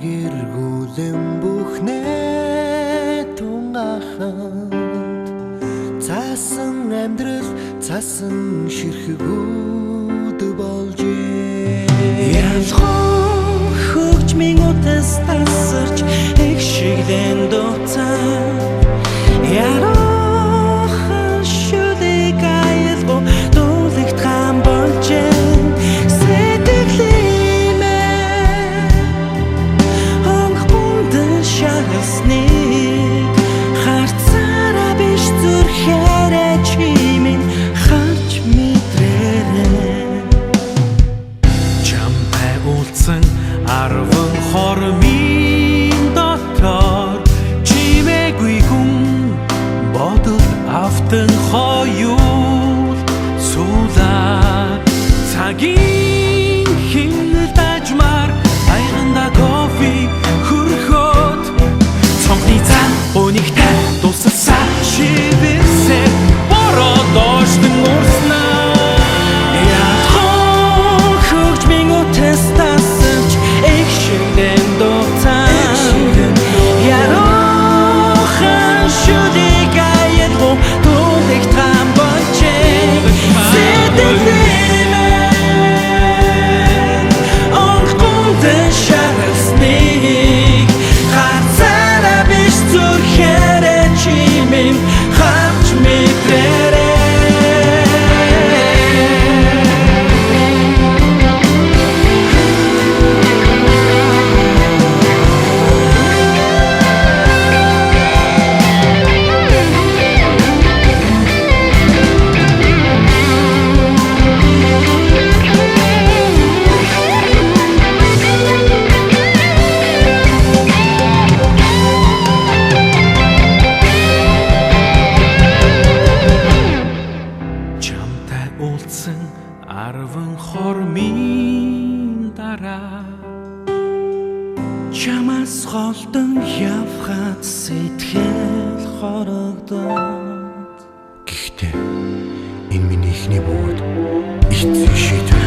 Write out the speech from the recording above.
Гэргүүлэн бүхнээ тунгаханд цаасан амьдрал цаасан ширхгүүд болжээ. Ялгуу хөгжмийн утас тасарч их шиглэн дууцсан яруухан шүлэг аялгуу дуулагт хаан болжээ. Шаргасныг харцаараа биш зүрхээрээ чимэн харж мэдрээрээ. Чамтай уулзсан арван хормын дотор чимээгүй хүн бодол автан хоёул суулаа. Цагийн хинэл дажмаар аяганда кофе хөрхөд цонхны цаа өнигтэй тусалсаа шивэрсээ бороо дооштон урснаа. Ялгуу хөгжмийн утас тасалж их шиглэн дууцсан яруухан шүлэг аялгуу түлэгт хаан болжээ. Сэтгэлээ онгондон шаргасныг харцаараа биш зүрхээрээ чимээн харж мэдрээрээ. Чамтай уулзсан арван хормын дараа чамаас голдон явхад сэтгэл хорогдоод. Гэхдээ энэ миний эхний бөгөөд эцсийн шийдвэр.